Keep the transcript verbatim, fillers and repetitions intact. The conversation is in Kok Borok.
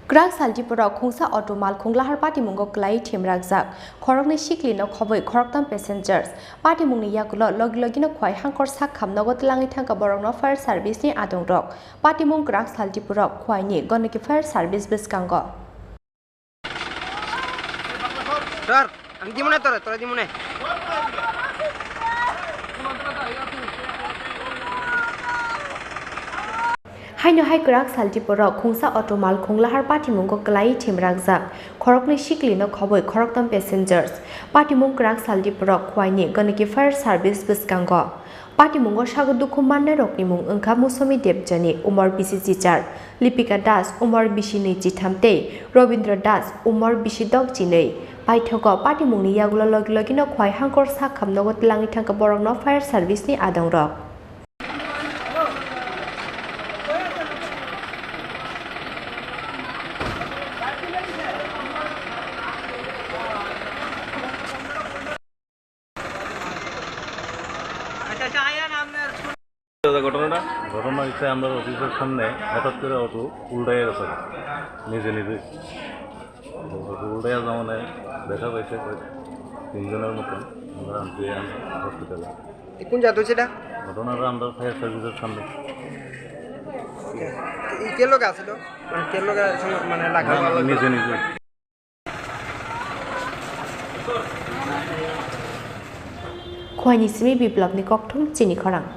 Kwrak saltiprok khungsa auto malkhung lahar patimungo kwlaiwi themrakjak. Khoroknwi sikli no khobwi khoroktham passengers. Patimungni yagulo logi logino Khwai Hangkor sak kham nogo twlangwi thangkha borokno fire service ni adongrok. Patimung kwrak saltiprok Khwaini Ganaki fire service bwskango. Sir, ang dimune tore, tore dimune. Haino hai kwrak saltiprok khungsa auto malkhung lahar patimungo kwlaiwi themrakjak. Khoroknwi sikli no khobwi khoroktham passengers. Patimung kwrak saltiprok Khwaini Ganaki fire service bwskango. Patimungo sago dukhu mannairokni mung wngkha Musomi Debjani, umor bisi chichar, Lipika Das, umor bisi nwi chitham tei Robindra Das, umor bisi dok chinwi. Paithago patimungni yagulo logi logino Khwai Hangkor sak kham nogo twlangwi thangkha borokno fire service ni adongrok. ঘটনাটা? ঘটনা হচ্ছে আমরা অফিসের সামনে হঠাৎ করে অটো উল্টাইয়া গেছে নিজে নিজে। অটো উল্টাইয়া যাওয়ানে দেখা পাইছে যে তিনজনের মতন আমরা আনছি হসপিটালে। কোন জায়গা হচ্ছে এটা? ঘটনাটা আমরা ফায়ার সার্ভিসের সামনে। কে লোক আছে তো? মানে কে লোক আছে? মানে লাগা না, না, নিজে নিজে। Khwaini simi Biplopni kokthum chini khorang.